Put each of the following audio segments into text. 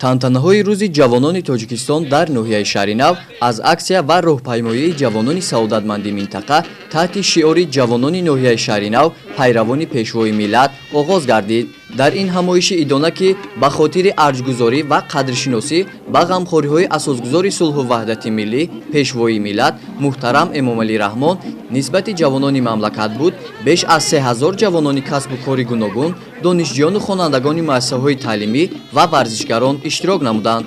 Тантанаҳои рӯзи ҷавонони Тоҷикистон дар ноҳияи Шаҳринав аз аксия ва роҳпаймоии ҷавонони саодатманди минтақа таҳти шиори ҷавонони ноҳияи Шаҳринав пайравони пешвои миллат оғоз гардид. Дар ин ҳамоиши идона, ки ба хотири арҷгузорӣ ва қадршиносӣ ба ғамхориҳои асосгузори сулҳу ваҳдати миллӣ, пешвои миллат муҳтарам Эмомалӣ Раҳмон нисбати ҷавонони мамлакат буд, беш аз 3000 ҷавонони касбу кори гуногун, донишҷӯёну хонандагони муассисаҳои таълимӣ ва варзишгарон иштирок намуданд.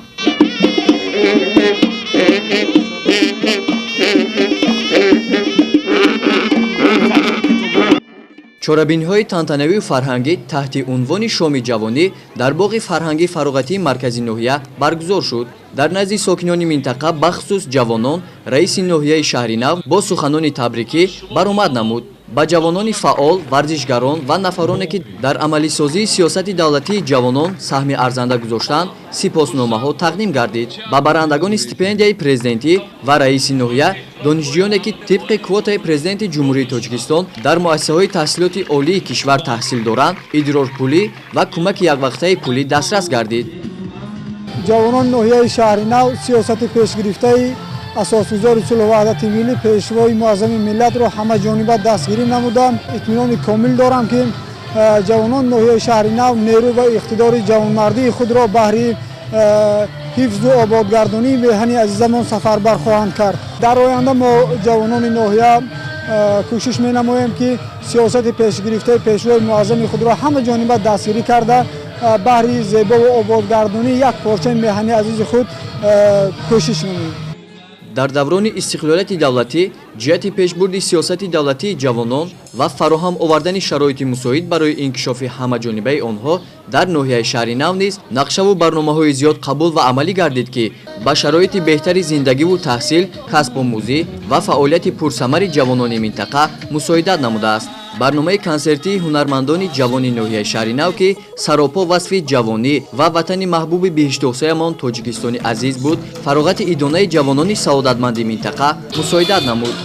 Чорабиниҳои тантанавию фарҳангӣ таҳти унвони шоми ҷавонӣ дар боғи фарҳангии фароғатии маркази ноҳия баргузор шуд. Дар назди сокинони минтақа, бахусус ҷавонон, раиси ноҳияи Шаҳринав бо суханони табрикӣ баромад намуд. Ба ҷавонони фаъол, варзишгарон ва нафароне, ки дар амалисозии сиёсати давлатии ҷавонон саҳми арзанда гузоштанд, сипосномаҳо тақдим гардид. Ба барандагони стипендияи президентӣ ва раиси ноҳия, донишҷӯёне, ки тибқи квотаи президенти Ҷумҳурии Тоҷикистон дар муассисаҳои таҳсилоти олии кишвар таҳсил доранд, идрорпулӣ ва кӯмаки яквақтаи пулӣ дастрас гардид. Ҷавонони ноҳияи Шаҳринав сиёсати пешгирифтаи асосгузори сулҳу ваҳдати миллӣ, пешвои муаззами миллатро ҳамаҷониба дастгирӣ намуданд. Итминони комил дорам, ки ҷавонони ноҳияи Шаҳринав нерӯ ва иқтидори ҷавонмардии худро баҳри ҳифзу ободгардонии меҳани азизамон сафарбар хоҳанд кард. Дар оянда мо ҷавонони ноҳия кӯшиш менамоем, ки сиёсати пешгирифтаи пешвои муаззами худро ҳамаҷониба дастгирӣ карда, баҳри зебову ободгардонии як порчаи меҳани азизи худ кӯшиш намоем. Дар даврони истиқлолияти давлатӣ ҷиҳати пешбурди сиёсати давлатии ҷавонон ва фароҳам овардани шароити мусоид барои инкишофи ҳамаҷонибаи онҳо дар ноҳияи Шаҳринав низ нақшаву барномаҳои зиёд қабул ва амалӣ гардид, ки ба шароити беҳтари зиндагиву таҳсил, касбомӯзӣ ва фаъолияти пурсамари ҷавонони минтақа мусоидат намудааст. Барномаи консертии ҳунармандони ҷавони ноҳияи Шаҳринав, ки саропо васфи ҷавонӣ ва ватани маҳбуби биҳиштосоямон Тоҷикистони азиз буд, фароғати идонаи ҷавонони саодатманди минтақа мусоидат намуд.